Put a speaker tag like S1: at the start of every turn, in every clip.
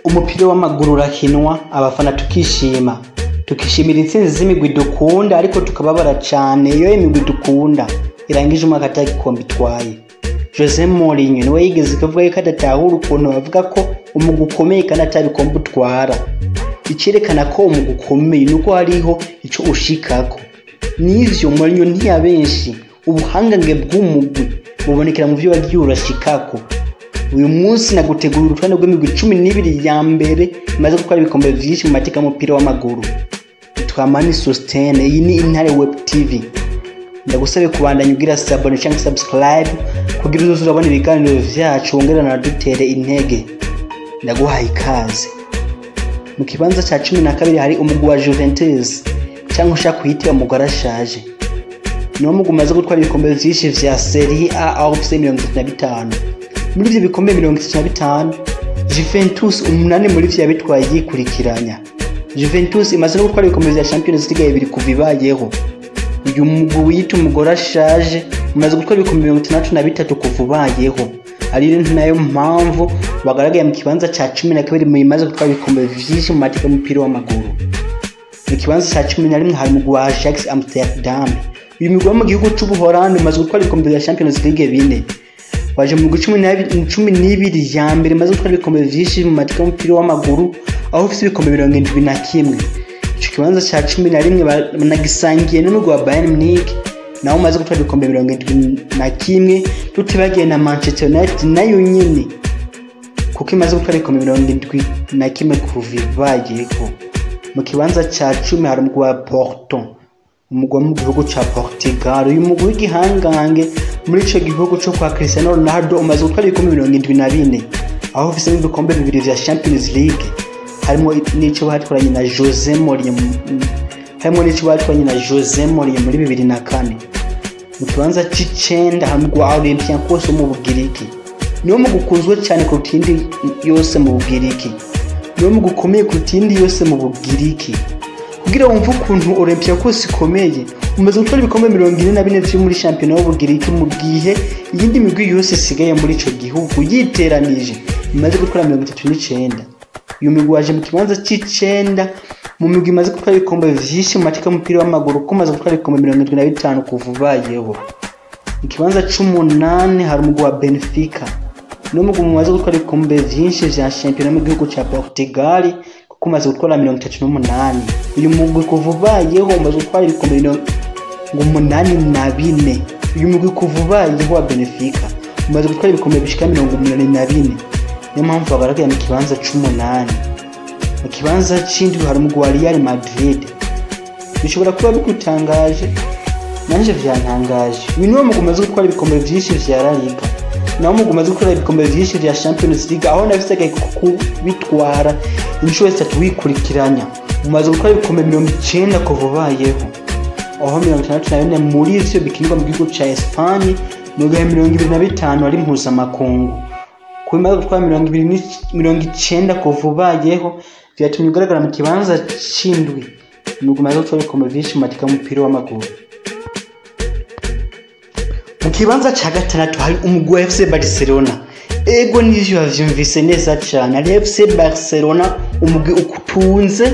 S1: Umupira w'amaguru urakinwa, abafana tukishima, tukishimira intsinzi z'imigwi dukunda, ariko tukababara cane iyo imigwi dukunda irangije umwaka ata gikombe itwaye. Jose Mourinho niwe yigeze kuvuga yuko adatahura ukuntu bavuga ko umugwi ukomeye kandi ata bikombe utwara. Icerekana ko umugwi ukomeye nuko hariho ico ushikako. Nivyo, Mourinho ntiyabenshi, ubuhangange bw'umugwi bubonekera mu vyo wagiye urashikako. Uyu munsi nagutegurira urutonde rw'imigwi 12 ya mbere imaze gutwara ibikombe vyinshi mu mateka y'umupira w'amaguru. Nitwa Mani Sostene, iyi ni Intare Web TV. Ndagusabe kubandanya ugira s'abonner canke subscribe kugira uzoze urabona ibiganiro vyacu, wongere unadutere intege. Ndaguhaye ikaze. Mu kibanza ca 12 hari umugwi wa Juventus, canke ushaka kuyita umugwi arashaje. Niwo mugwi umaze gutwara ibikombe vyinshi vya Serie A, aho ufise 35. Muri ivyo bikombe 35, Juventus 8 muri vyo yabitwaye yikurikiranya. Juventus imaze no gutwara ibikombe vya Champions League bibiri kuva ibayeho. Uyu mugwi wiyita umugore ashaje umaze gutwara ibikombe 63 kuva ubayeho. Ari nayo mpamvu wagaragaye mu kibanza ca 12 mu imaze gutwara ibikombe vyinshi mu mateka y'umupira w'amaguru. Mu kibanza ca 11 hari umugwi wa Ajax Amsterdam. Uyu mugwi wo mu gihugu c'Ubuholandi umaze gutwara ibikombe vya Champions League bine. Waje mu migwi 12 ya mbere imaze gutwara ibikombe vyinshi mu mateka y'umupira w'amaguru, aho ufise ibikombe 71. Ico kibanza ca 11 banagisangiye n'umugwi wa Bayern Munich, nawo umaze gutwara ibikombe 71, tutibagiye na Manchester United nayo nyene, kuko imaze gutwara ibikombe 71 kuva ibayeho. Mu kibanza ca 10 hari umugwi wa Porto, umugwi wo mu gihugu ca Portugal. Uyu mugwi w'igihangange muri ico gihugu co kwa Cristiano Ronaldo umaze gutwara ibikombe 74, aho ufise ibikombe bibiri vya Champions League, harimo n'ico batwaranye na Jose Mourinho, harimo n'ico batwaranye na Jose Mourinho muri 2004. Mu kibanza c'icenda hari umugwi wa Olympiacos wo mu Bugiriki. Niwo mugwi ukunzwe cane kuruta iyindi yose mu Bugiriki. Niwo mugwi ukomeye kuruta iyindi yose mu Bugiriki. Kugira wumve ukuntu Olympiacos ikomeye, umaze gutwara ibikombe 44 vyo muri shampiyona y'Ubugiriki, mu gihe iyindi migwi yose isigaye muri ico gihugu yiteranije imaze gutwara 39. Uyu mugwi waje mu kibanza c'icenda mu migwi imaze gutwara ibikombe vyinshi mu mateka y'umupira w'amaguru, kuko umaze gutwara ibikombe 75 kuva ubayeho. Mu kibanza c'umunani hari umugwi wa Benfica. Niwo mugwi umaze gutwara ibikombe vyinshi vya shampiyona mu gihugu ca Portugal, kuko umaze gutwara 38. Uyu mugwi kuva ubayeho umaze gutwara ibikombe 84. Uyu mugwi kuva ubayeho wa Benfica umaze gutwara ibikombe bishika 84. Niyo mpamvu bagaragaye mu kibanza c'umunani. Mu kibanza c'indwi hari umugwi wa Real Madrid. Bishobora kuba bigutangaje, nanje vyantangaje. Uyu niwo mugwi umaze gutwara ibikombe vyinshi vya La Liga, nawo mugwi umaze gutwara ibikombe vyinshi vya Champions League, aho nabisigaye kubitwara inshuro zitatu wikurikiranya. Umaze gutwara ibikombe 90 kuva ubayeho, aho 64 muri ivyo bikinirwa mu gihugu ca Espagne, mu gihe 25 ari mpuzamakungu. Kuba imaze gutwara 90 kuva ubayeho vyatumye ugaragara mu kibanza c'indwi umugwi umaze gutwara ibikombe vyinshi mu mateka y'umupira w'amaguru. Mu kibanza ca gatandatu hari umugwi wa FC Barcelona. Ego, nivyo wavyumvise neza cane, ari FC Barcelona, umugwi utunze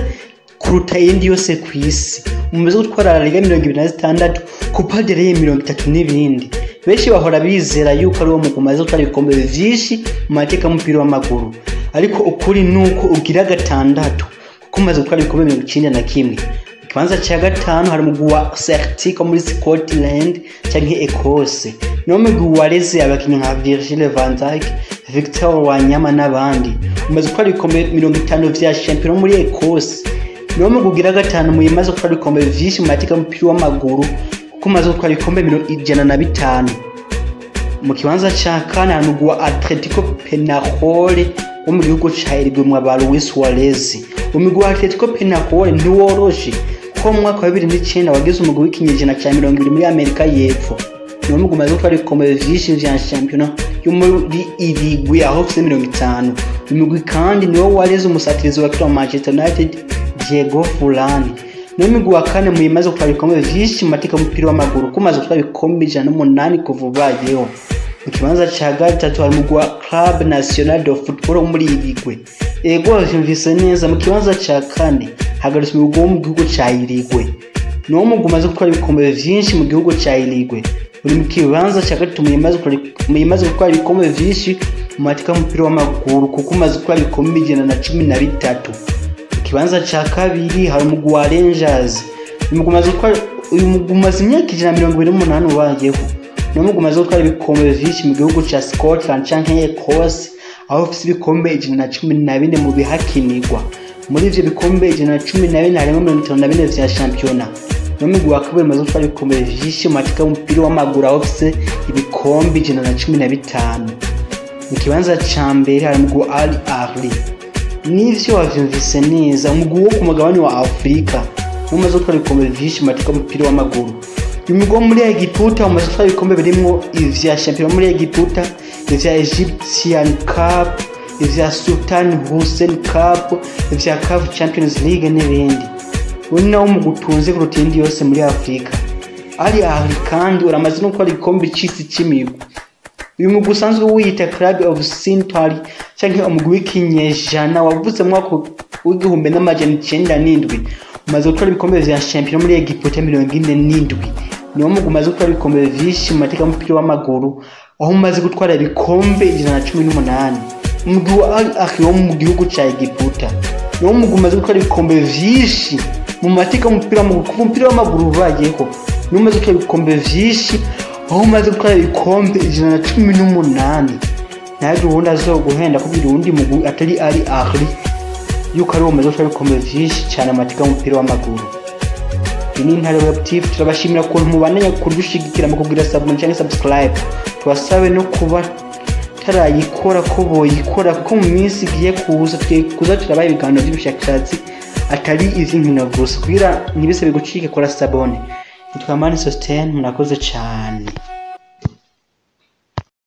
S1: kuruta iyindi yose kw'isi. Umaze gutwara La Liga 26, Copa del Rey 30 n'ibindi. Benshi bahora bizera yuko ari wo mugwi umaze gutwara ibikombe vyinshi mu mateka y'umupira w'amaguru, ariko ukuri nuko ugira gatandatu, kuko umaze gutwara ibikombe 91. Mu kibanza ca gatanu hari umugwi wa Celtic wo muri Scotland canke Ecosse. Niwo mugwi wareze abakinyi nka Virgil van Dijk, Victor Wanyama n'abandi. Umaze gutwara ibikombe 50 vya shampiyona muri Ecosse. Niwo mugwi ugira gatanu mu imaze gutwara ibikombe vyinshi mu mateka y'umupira w'amaguru, kuko umaze gutwara ibikombe 105. Mu kibanza ca kane hari umugwi wa Atletico Penarol wo mu gihugu ca Uruguay ba Luis Suarez. Umugwi wa Atletico Penarol ntiworoshe, kuko mu mwaka wa 2009 wagize umugwi w'ikinyejana ca 20 muri Amerika y'Epfo. Niwo mugwi umaze gutwara ibikombe vyinshi vya shampiyona yo muri Uruguay, aho ufise 50. Uyu mugwi kandi niwo wareze umusatirizi wa wa Manchester United Diego Forlan. Niwo mugwi wa kane mu imaze gutwara ibikombe vyinshi mu mateka y'umupira w'amaguru, kuko umaze gutwara ibikombe 108 kuva ubayeho. Mu kibanza ca gatatu hari umugwi wa Club National de Football wo muri Uruguay. Ego, wavyumvise neza. Mu kibanza ca kane hagarutse umugwi wo mu gihugu ca Uruguay. Niwo mugwi umaze gutwara ibikombe vyinshi mu gihugu ca Uruguay. Uri mu kibanza ca gatatu mu yimaze gutwara ibikombe vyinshi mu mateka y'umupira w'amaguru, kuko umaze gutwara ibikombe 113. Mu kibanza ca kabiri hari umugwi wa Rangers. Uyu mugwi umaze imyaka 128 ubayeho. Niwo mugwi umaze gutwara ibikombe vyinshi mu gihugu ca Scotland canke Ecosse, aho ufise ibikombe 114 mu bihakinirwa. Muri ivyo bikombe 114 harimwo 54 vya shampiyona. Niwo mugwi wa kabiri umaze gutwara ibikombe vyinshi mu mateka y'umupira w'amaguru, aho ufise ibikombe 115. Mu kibanza ca mbere hari umugwi wa Al Ahly. Nivyo, wavyumvise neza, umugwi wo ku mugabane wa Afurika umaze gutwara ibikombe vyinshi mu mateka y'umupira w'amaguru. Uyu mugwi wo muri Egiputa umaze gutwara ibikombe birimwo ivya shampiyona muri Egiputa, ivya Egyptian Cup, ivya Sultan Hussein Cup, ivya CAF Champions League n'ibindi. Uyu ni nawo mugwi utunze kuruta iyindi yose muri Afurika. Al Ahly kandi uramaze no gutwara igikombe c'isi c'imigwi. Uyu mugwi usanzwe wiyita Club of Century canke umugwi w'ikinyejana, wavutse mu mwaka w'1907, umaze gutwara ibikombe vya shampiyona muri Egiputa 47. Niwo mugwi umaze gutwara ibikombe vyinshi mu mateka y'umupira w'amaguru, aho umaze gutwara ibikombe 118. Umugwi wa Al Ahly wo mu gihugu ca Egiputa niwo mugwi umaze gutwara ibikombe vyinshi mu mateka y'umupira w'amaguru kuva umupira w'amaguru ubayeho. Niwo umaze gutwara ibikombe vyinshi, aho umaze gutwara ibikombe 118. Ntihagire uwundi azoguhenda kubwira uwundi mugwi atari Al Ahly yuko ari wo umaze gutwara ibikombe vyinshi cane mu mateka y'umupira w'amaguru. Iyi ni Intare Web TV. Turabashimira ukuntu mubandanya kudushigikira mu kugira s'abonner canke subscribe. Tubasabe no kuba tarayikora ko boyikora, kuko mu minsi igiye kuza tugiye kuza turabaha ibiganiro by'ubushakashatsi atari ivy'inkino gusa. Kugira ntibisabe gucika, kora s'abonner. Nitwa Mani Sostene, murakoze cane.